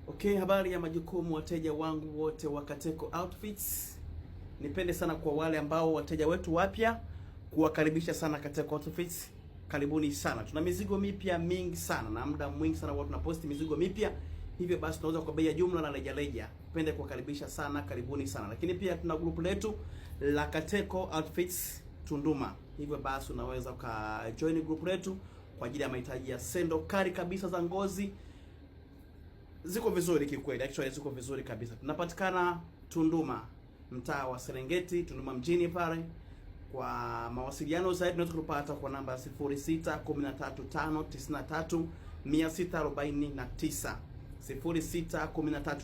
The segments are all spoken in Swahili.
Okay, habari ya majukumu wateja wangu wote wa Kateko Outfits. Nipende sana kwa wale ambao wateja wetu wapya kuwakaribisha sana Kateko Outfits. Karibuni sana. Tuna mizigo mipya mingi sana na muda mwingi sana huwa tunaposti mizigo mipya. Hivyo basi tunauza kwa bei ya jumla na rejareja. Pende kuwakaribisha sana, karibuni sana. Lakini pia tuna group letu la Kateko Outfits Tunduma. Hivyo basi unaweza ukajoin group letu kwa ajili ya mahitaji ya sendo kali kabisa za ngozi ziko vizuri kikweli, actually ziko vizuri kabisa. Tunapatikana Tunduma, mtaa wa Serengeti, Tunduma mjini pale. Kwa mawasiliano zaidi unaweza kutupata kwa namba 06 13 5 93 649, 06 13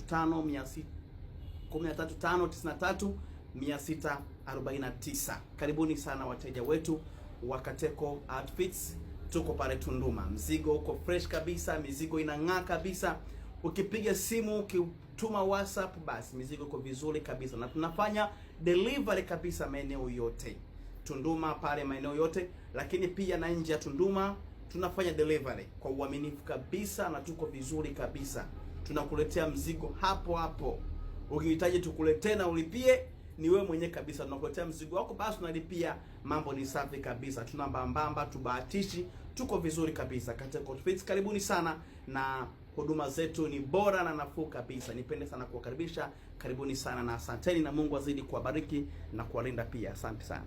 5 13 649. Karibuni sana wateja wetu wa Kateko Outfits, tuko pale Tunduma. Mzigo uko fresh kabisa, mizigo inang'aa kabisa. Ukipiga simu, ukituma WhatsApp, basi mizigo iko vizuri kabisa, na tunafanya delivery kabisa maeneo yote Tunduma pale maeneo yote, lakini pia na nje ya Tunduma tunafanya delivery kwa uaminifu kabisa, na tuko vizuri kabisa. Tunakuletea mzigo hapo hapo. Ukihitaji tukuletee na ulipie, ni wewe mwenyewe kabisa. Tunakuletea mzigo wako, basi unalipia. Mambo ni safi kabisa, tuna mbambamba, tubahatishi, tuko vizuri kabisa. Kateko Outfits, karibuni sana na huduma zetu ni bora na nafuu kabisa. Nipende sana kuwakaribisha, karibuni sana na asanteni, na Mungu azidi kuwabariki na kuwalinda pia. Asante sana.